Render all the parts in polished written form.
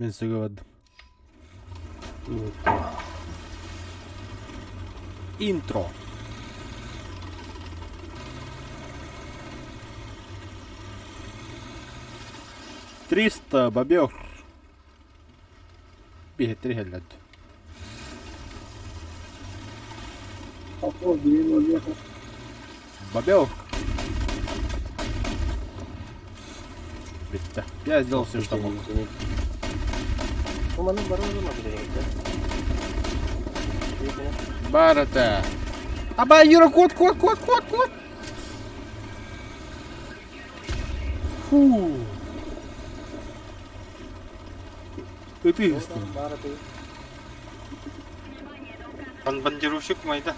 Мен сыга бардым. Интро. 300 бобер. Биһиттэр иһэллэр. Бобер. Bitti. Я сделал все, что мог. Барата. Аба, Юра, кот, кот, кот, кот, кот. Фу. Ытыы истим. Бандировщик майда.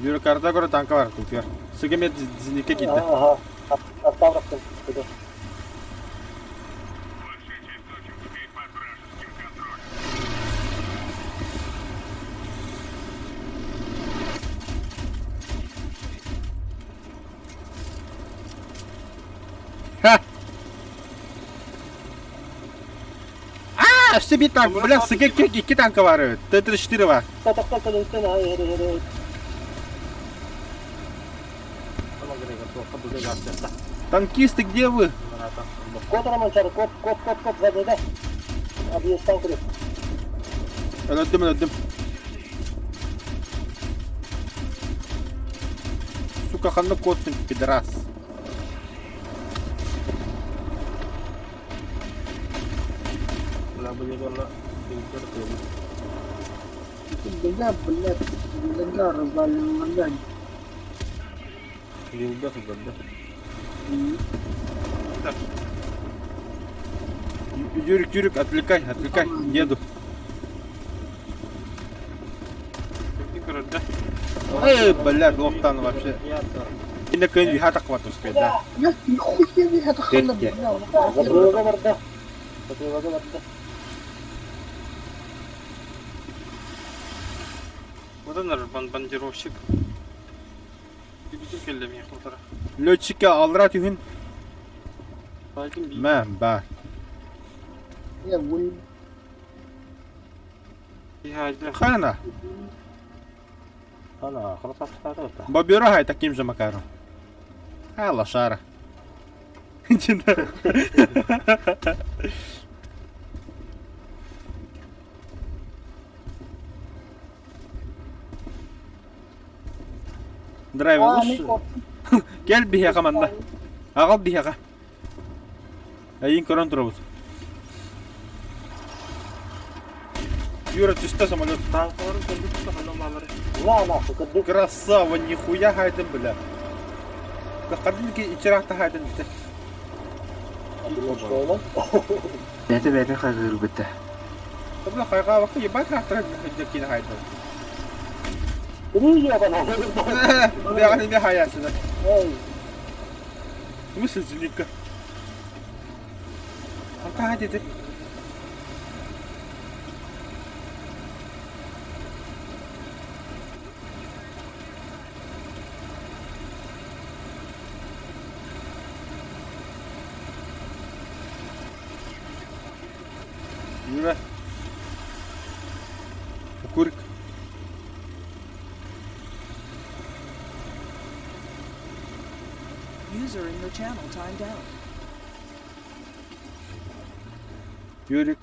Юра карта көрө танка бар тут. Сыгемет зиникке киирдэ. Ага, оставрахтан. Ха! А, все бит танк, бля, сыгекке икки танка бар эбит. Т-34 бар. Танкисты, где вы? Кот Романчар, кот, кот, кот, кот, сзади, да? Объезд танк. Өлөрдүм, өлөрдүм. Сука, ханна коттун, пидорас. Бля, блядь, бля, развалил, блядь. Юрик, Юрик, отвлекай, отвлекай, деду. Эй, блядь, лохтан вообще. Инна кын виха такват успеть, да? Я нихуя не это хана, бля. Затылыга барда. Затылыга барда. Вот он наш бандировщик. Летчикке алра түһүн. Мә, бар. Я гуль. Хана. Бобера хай таким же макаром. А, лошара. Драйвер лучше. Кел биһиэхэ манна. Аҕал биһиэхэ. Эйин көрөн турабыт. Юра, түстэ самолет. Красава, нихуя хайдын, бля. Кадинки ичирахта хайдын бите. Бэйэтэ бэйэтин хайгыырбыта. Бля, хайгаабакка ебать трактор киин хайдын. Бля, не хаясына. В смысле зенитка? Антаа диэти. Юра. Курик. User in your channel timed out. Юрик.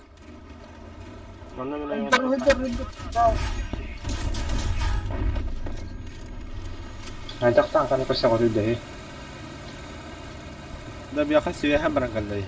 Хайдах таҥханы көрсөҕүтүй дэһи? Да бияха сибэһэн баран кэллэй.